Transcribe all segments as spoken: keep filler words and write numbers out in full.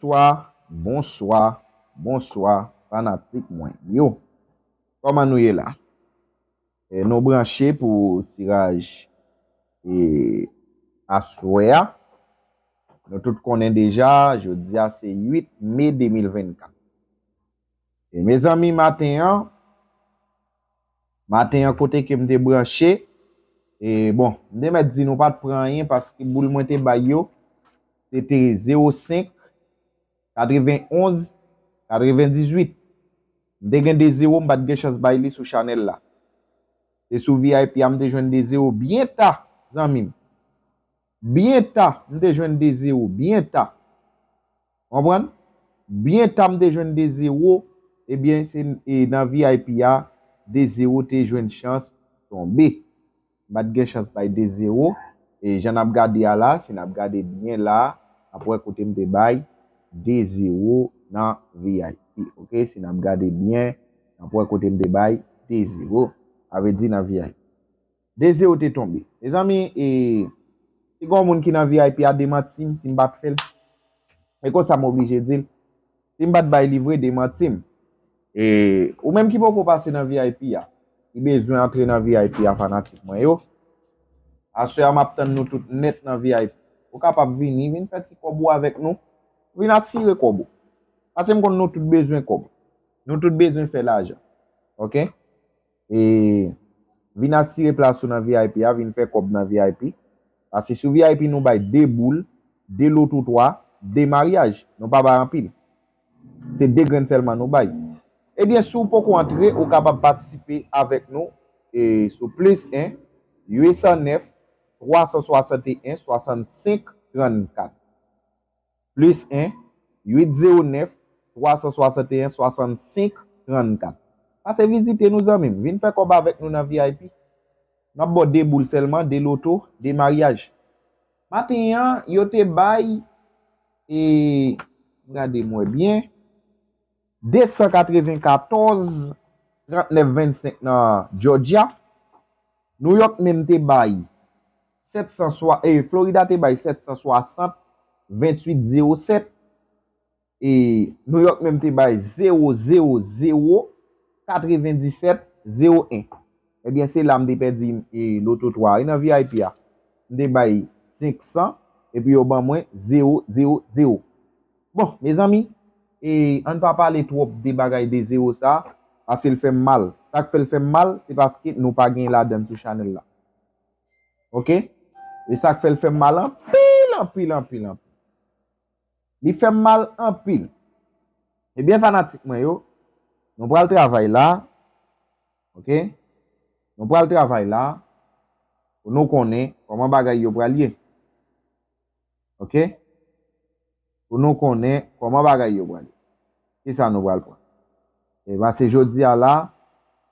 Bonswa, bonswa, bonswa, fanatik mwen yo. Kòman nou ye la? E, nou branche pou tiraj, e, aswè a. Nou tout konnen deja, jodi a se uit me de mil vennkat. E, mezanmi, maten an, maten an, kote ke m te branche, e, bon, m te mèt di nou pa t pran anyen paske boul mwen te bay yo, se te zewo senk, katrevenn onz, katrevendizuit. M te gen de zewo, m pa t gen chans bay li sou chanèl la. Se sou V I P a m te jwenn de zewo byen ta, zanmi m. Byen ta, m te jwenn de zewo, byen ta. Konprann? Byen ta m te jwenn de zewo, ebyen, se, e, nan V I P a, de zewo te jwenn chans tonbe. M pa t gen chans bay de zewo. E jan n ap gade a la, si n ap gade byen la, n ap wè kote m te bay de zewo nan V I P. Oke, si n ap gade byen, n ap wè kote m te bay de zewo. Sa vle di nan V I P. De zewo te tonbe. Mezanmi, e, si gen yon moun ki nan V I P a, demanti m si m pa t fè l. E konsa m oblije di l. Si m pa t bay li vre, demanti m. E, ou menm ki poko pase nan V I P a, ki bezwen antre nan V I P a, fanatik mwen yo, aswè a m ap tann nou tout nèt nan V I P. Ou kapab vini, vin fè ti kòb ou avèk nou. Vin asire kòb ou. Paske m konn nou tout bezwen kòb. Nou tout bezwen fè lajan. Oke? E vin asire plas ou nan V I P a, vin fè kòb nan V I P. Paske sou V I P nou bay de boul, de loto twa, de maryaj. Nou pa bay anpil. Se de grenn sèlman nou bay. Ebyen, si w poko antre, ou kapab patisipe avèk nou, e, sou plis en, uit san nèf, twa san swasanteyen, swasannsenk, trannkat. Plis en, uit zewo nèf, twa san swasanteyen, swasannsenk, trannkat. Pase vizite nou, zanmi m. Vin fè kòb avèk nou nan V I P. N ap ba w de boul sèlman, de loto, de maryaj. Maten an, yo te bay, e, gade m wè byen, de san katrevenkatòz, trannèf vennsenk nan Georgia. New York menm te bay sèt san swa, e, Florida te bay sèt san swasant, venntuit zewo sèt. E, New York menm te bay zewo zewo zewo, katrevendisèt, zewo en. Ebyen, se la m te pèdi, e, loto twa a, wi, nan V I P a. M te bay senk san, epi yo ban mwen zewo zewo zewo. Bon, mezanmi, e, ann pa pale twòp de bagay de zewo sa, paske l fè m mal. Sa k fè l fè m mal, se paske nou pa gen ladan l sou chanèl la. Oke? E sa k fè l fè m mal anpil, anpil, anpil, anpil. Li fè m mal anpil. Ebyen, fanatik mwen yo, nou pral travay la. Oke? Nou pral travay la pou nou konnen kòman bagay yo pral ye. Oke? Pou nou konnen kòman bagay yo pral ye. Kisa nou pral pran? E paske jodi a la,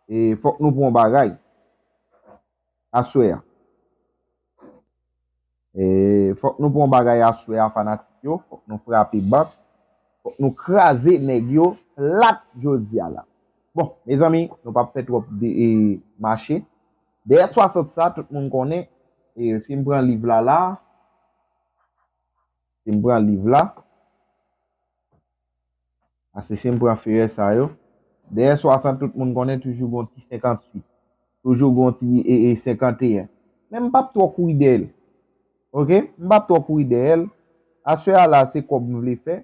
e fòk nou pran yon bagay aswè a. E fòk nou pran yon bagay aswè a, fanatik yo. Fòk nou frape bank. Fòk nou kraze nèg yo plat jodi a la. Bon, mezanmi, nou p ap fè twòp de, e, mache. Dèyè swasant sa, tout moun konnen, e, si m pran liv la la, si m pran liv la, Paske si m pran feyè sa yo, dèyè swasant tout moun konnen toujou gon ti senkantuit. Toujou gon ti, e, e, senkanteyen. Men m p ap twò kouri dèyè l. Oke? M p ap twò kouri dèyè l. Aswè a la, se kòb m vle fè.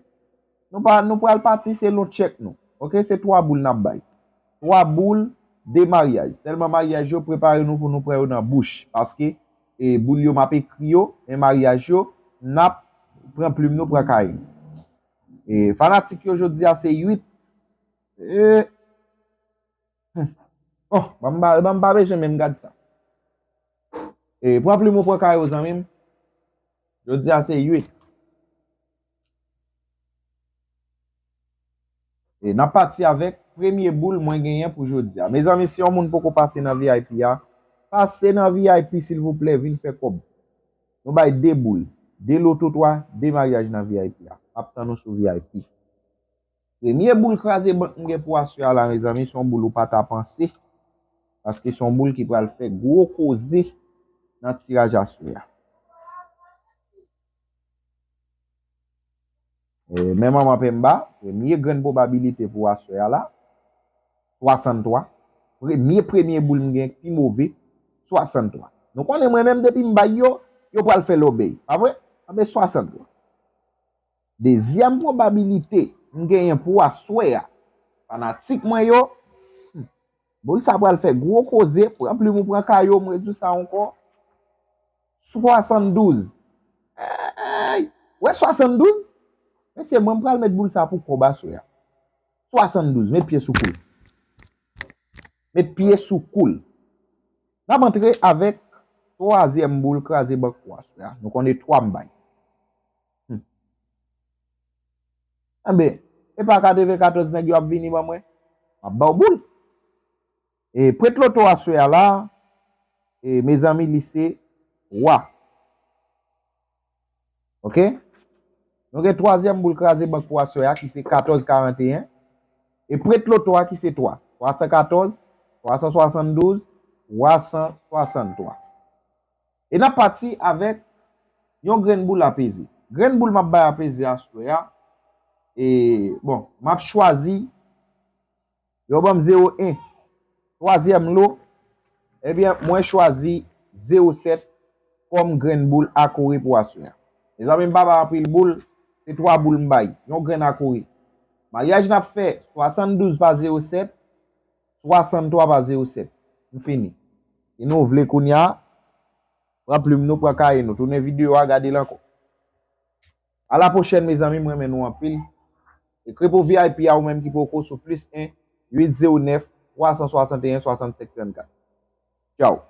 Nou pa, nou pral pati selon tchèk nou. Oke? Se twa boul n ap bay. Twa boul, de maryaj. Sèlman maryaj yo, prepare nou pou nou pran yo nan bouch. Paske, e, boul yo, m ap ekri yo, men maryaj yo, n ap pran plim nou, pran kay nou. E, fanatik yo, jodi a se uit. E, hmm. Oh, ban m pa, ban m pa bezwen menm gad sa. E, pran plim ou, pran kay ou, zanmi m. Jodi a se uit. E n ap pati avèk premye boul mwen genyen pou jodi a. Mezanmi, si yon moun poko pase nan V I P a, pase nan V I P, silvouplè, vin fè kòb. Nou bay de boul, de loto twa, de maryaj nan V I P a. M ap tann nou sou V I P. Premye boul kraze bank m gen pou aswè a la, mezanmi, se yon boul ou pa ta panse. Paske se yon boul ki pral fè gwo koze nan tiraj aswè a. E, men manman Pemba, premye grenn pwobabilite pou aswè a la, swasanntwa. Premye, premye boul m gen ki pi move, swasanntwa. Nou konnen mwen menm depi m bay yo, yo pral fè lòbèy. Pa vre? Anben swasanntwa. Dezyèm pwobabilite m genyen pou aswè a, fanatik mwen yo, hmm, boul sa pral fè gwo koze, pran plim ou pran kaye w, m redui sa ankò. Swasanndouz. Ey! Wè swasanndouz? Mesye, mwen m pral met boul sa pou kòb aswè a. Swasanndouz, met pye sou kou l. Met pye sou kou l. N ap antre avèk twazyèm boul kraze bank pou aswè a. Nou konnen twa m bay. Hmm. Anben, e pa katrevenkatòz nèg yo ap vini ban mwen. M ap ba w boul. E prèt loto aswè a la, e mezanmi, li se twa. Oke? Nou gen twazyèm boul kraze bank pou aswè a ki se katòz karanteyen. E prèt loto a ki se twa. Twa san katòz, twa san swasanndouz, twa san swasanntwa. E n ap pati avèk yon grenn boul apeze. Grenn boul m ap bay apeze aswè a. E, bon, m ap chwazi, yo ban m zewo en. Twazyèm lo, ebyen, mwen chwazi zewo sèt kòm grenn boul akore pou aswè a. Mezanmi, m pa bay anpil boul, se twa boul m bay, yon grenn akore. Maryaj n ap fè, swasanndouz pa zewo sèt, swasanntwa pa zewo sèt. M fini. Si nou vle kounye a, pran plim nou, pran kaye nou, tounen videyo a, gade l ankò. A la pwochèn, mezanmi, m renmen nou anpil. Ekri pou V I P a, ou menm ki poko, sou plis en, uit zewo nèf, twa san swasanteyen, swasannsenk trannkat. Tchaw.